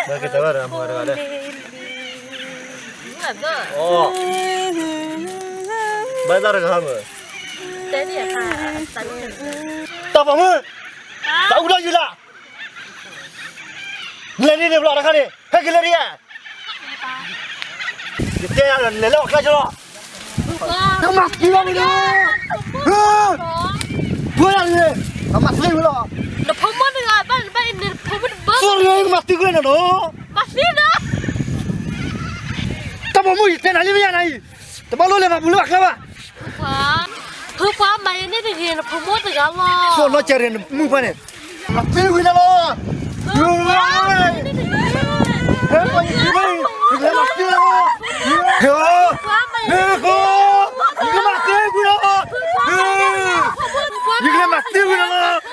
ဘၣ်က့ၤတၢ်ဘၣ်ဒီး မၤတဂၤဒီး အိၣ် ဘၣ်တၢ်တဂၤမ့ၢ် တၢ်ပာ်မုၣ် တၢ်အူထီၣ်ယုၢ်လၢ် လဲၤန့ၣ်န့ၣ် ဘျီတခါန့ၣ် ဟဲက့ၤလဲၤဒ်ဧါ ယတဲယၤဒီး လဲၤလၢအကျါကလီၤ နမၤသံလီၤမ့ၢ်နီၤ ပှၤယၤန့ၣ် နမၤသံဝံၤလီၤ နဖိမုၣ်တဂၤဘၣ် နဘၣ်အံၤ နဖိမုၣ်တဘၣ် နမၤသံကွံာ်န့ၣ်နီၤ မၤသံနီၤ တၢ်ပိာ်မုၣ်အံၤ တဲနၤလံမ့ၢ်ယၤနၤအံၤ တဘၣ်လိၣ်လဲၤမၤပူၤလၢအကျါဘၣ် ဖုပှၤ ဖုပှၤမၤယဲန့ၣ်တဂ့ၤ နဖိမုၣ်တဂၤလီၤ ခိၣ်နီၢ်ကဲရ့ၣ်နမုၣ်ပှၢ်န့ၣ် မၤသံဝံၤလီၤလီၤ ဟဲပှၤယက့ၤဘၣ်အံၤ ယကလဲၤမၤသံလီၤ ဟဲဃီ ယကမၤသံကွံာ်လီၤ ယကလဲၤ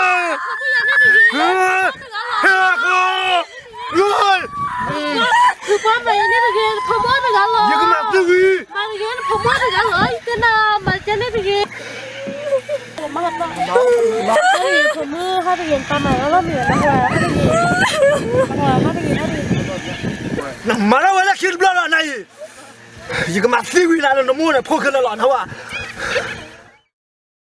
မၤသံကွံာ်လီၤ ဟဲဃီ ယကမၤသံကွံာ် မၤတဂ့ၤ နဖိမုၣ်တဂၤလီၤ ယတဲနၤ မၤတကဲန့ၣ်တဂ့ၤ ဖိမုၣ်ဟးတဂ့ၤ တၢ်မၤလီၤလီၤမ့ၢ် ဟးတဂ့ၤ ဟးတဂ့ၤ ဟးတဂ့ၤ နမၤထီၣ်ဝဲလၢခံတဘျီလီၤ နၤအံၤ ယကမၤသံဝံၤနၤလၢနမိၢ်န့ၣ် ဖိခဲလၢာ်လီၤ နဝဲ